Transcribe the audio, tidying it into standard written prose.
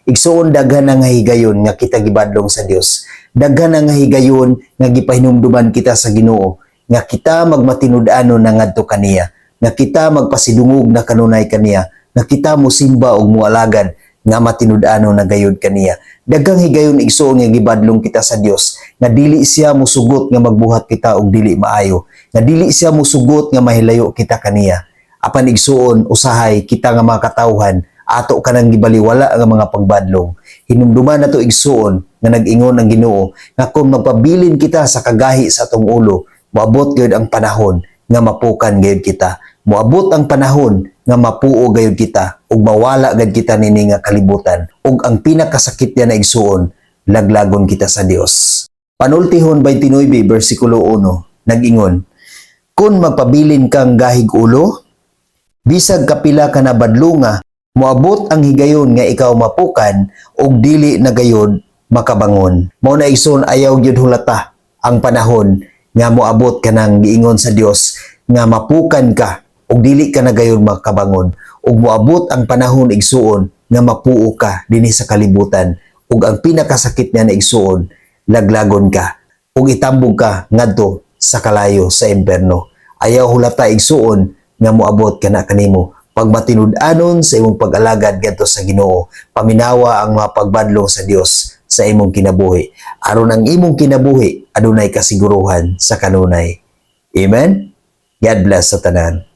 Igsuon, daghan na nga higayon nga kita gibadlong sa Dios. Daghan na nga higayon nga gipahinumduman kita sa Ginoo nga kita magmatinud-anon na ngadto kaniya, nga kita magpasidungog na kanunay kaniya, nga kita musimba og mualagad nga matinud-anon na gayud kaniya. Daghang higayon, igsuon, nga gibadlong kita sa Dios nga dili siya musugot nga magbuhat kita og dili maayo, nga dili siya musugot nga mahilayo kita kaniya. Apan igsuon, usahay kita nga mga katawhan, ato kanang gibaliwala nga mga pagbadlong. Hinumduman nato, igsuon, nga nag-ingon ang Ginoo nga kung magpabilin kita sa kagahi sa atong ulo, moabot gayud ang panahon nga mapukan gayud kita. Moabot ang panahon nga mapuo gayud kita ug mawala gayud kita nini nga kalibutan. Ug ang pinakasakit niya na, igsuon, laglagon kita sa Dios. Panultihon 29 bersikulo 1 nag-ingon, "Kung magpabilin kang gahig ulo, bisag kapila ka na badlunga, moabot ang higayon nga ikaw mapukan ug dili na gayud makabangon." Mao na, igsoon, ayaw gyud hulata ang panahon nga moabot ka nang giingon sa Dios nga mapukan ka ug dili ka na gayud makabangon, ug moabot ang panahon, igsuon, nga mapuo ka dinhi sa kalibutan, ug ang pinakasakit niya na, igsuon, laglagon ka ug itambog ka ngadto sa kalayo sa impierno. Ayaw hulata, igsuon, nga moabot ka na kanimo. Pagmatinud-anon sa imong pag-alagad ngadto sa Ginoo, paminawa ang mga pagbadlong sa Dios sa imong kinabuhi aron ang imong kinabuhi adunay kasiguruhan sa kanunay. Amen. God bless sa tanan.